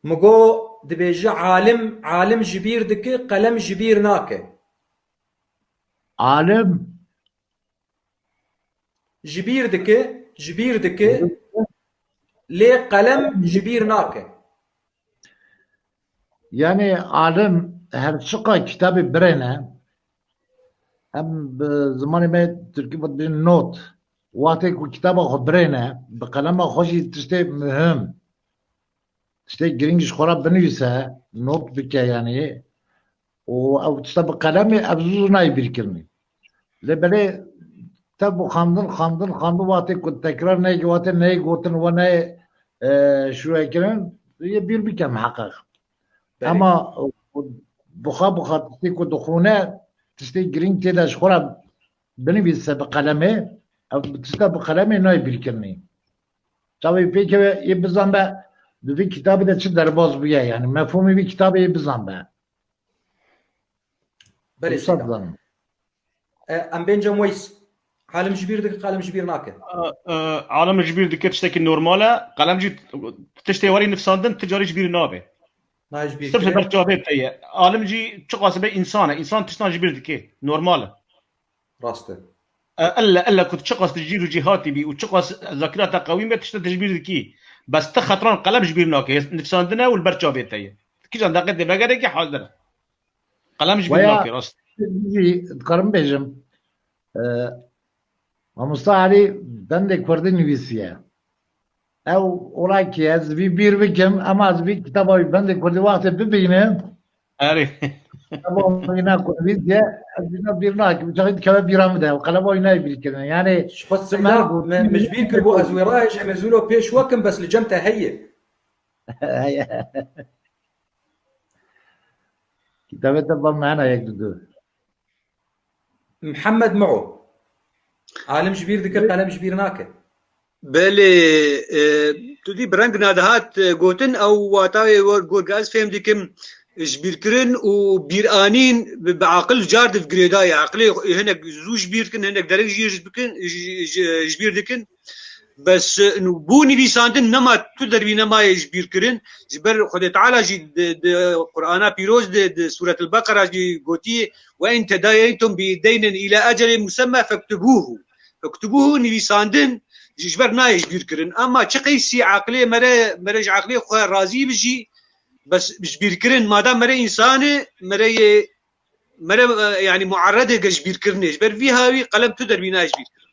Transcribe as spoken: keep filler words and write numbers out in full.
Min got, dibêje alim, alim ji bîr dike, qelem ji bîr nake. Alim? Ji bîr dike, ji bîr dike, lê qelem ji bîr nake. Yani alim her çiqa kitabê birêne, em bi zimanê me tirkî dibêjin not. Wextê ku kitaba xwe birêne, bi qelema xwe jî tiştê muhim, tiştê girîng ji xwe re binivîse, not bike yani, û ew tişta bi qelemê ev zû zû nayê bîrkirinê. Lê belê tev bû xandin, xandin, xandin, wextê ku tekrar neyê, wextê neyê gotin we neyê, e, şûrekirin, yê bîr bike miheqeq. Belê. Ema, e, buxa buxa tiştê ku dixwîne, tiştê girîng tê de ji xwe re binivîse bi qelemê, ev tişta bi qelemê nayê bîrkirinê. Çavê pêkeve yê bizanbe, di vî kitabê de çi derbas bûye, yani mefhûmê vî kitabê yê bizanbe. Belê, Wisa seyda. Dizanim. E, em bên cem Weys. Alim ji bîr dike, qelem ji bîr nake. E, e, alim ji bîr dike tiştekî normal e. Qelem jî tiştê werî nifsandin, ti carî ji bîr nabe. Nayê ji bîr Sirf li kirin. Ber çavê te ye. Alim jî çiqas be însan e. Însan tiştan ji bîr dike. Normal e. Rast e. E, elle, elle ku tu çiqas tu jîr û cîhatî bî û çiqas zakira te qewî be, tişta tu ji bîr dikî. Bes ti xetran qelem ji bîr nake. Nifsandine û li ber çavê te ye. Kîjan deqetê vegerekî hazir e. Qelem ji bîr Waya nake, rast. Jî dikarim bêjim. E, Mamosta Elî bendê kurdî nivîsiye. Ew olay ki ez vî bîr bikim, ema ez vî kitaba wî bendê kurdî wextê bibînim, Erê. Kitaba wî ne kurdî diye, ez vîna bîr nakim. Çaxî dikeve bîra min de, ew qelema wî nayê bîrkirin. Yani, Ji xwe tu seyda, me me, me ji bîr kir bû, ez wê rahêjim, ez wilo pêş we kim, bes li cem te heye. Heye. Kitabê te ba me hene yek du du. Mihemed Miho. Alim ji bîr dike, qelem ji bîr nake. Belê, e, tu dî bi reng nadihat, e, gotin, ew wata wê gor, gor ez fêm dikim, ji bîrkirin û bîranîn bi, bi aqil car div girêdayê. Aqilê hinek zû ji bîr dikin, hinek dereng jî ji bikin, ji, ji, ji bîr dikin. Bes, e, bû nivîsandin nema tu dervî nemayê ji bîr kirin. Ji ber Xwedê Teala jî di, di Qur'ana Pîroz de, di Sûretil Beqera jî gotiye, "Ve in tedayeytum bi deynin îla ecelin musemma fektubuhu." Fektubuhu nivîsandin ji, ji ber nayê ji bîr kirin. Ama çi qeysî aqilê mere, mere ji aqilê xwe razî bi jî, bes ji bîr kirin, madem mere însan e, mere yê, mere, e, yani muarred e ge ji bîr kirinê. Ji ber vî hawî qelem tu dervî nayê ji bîr kirin.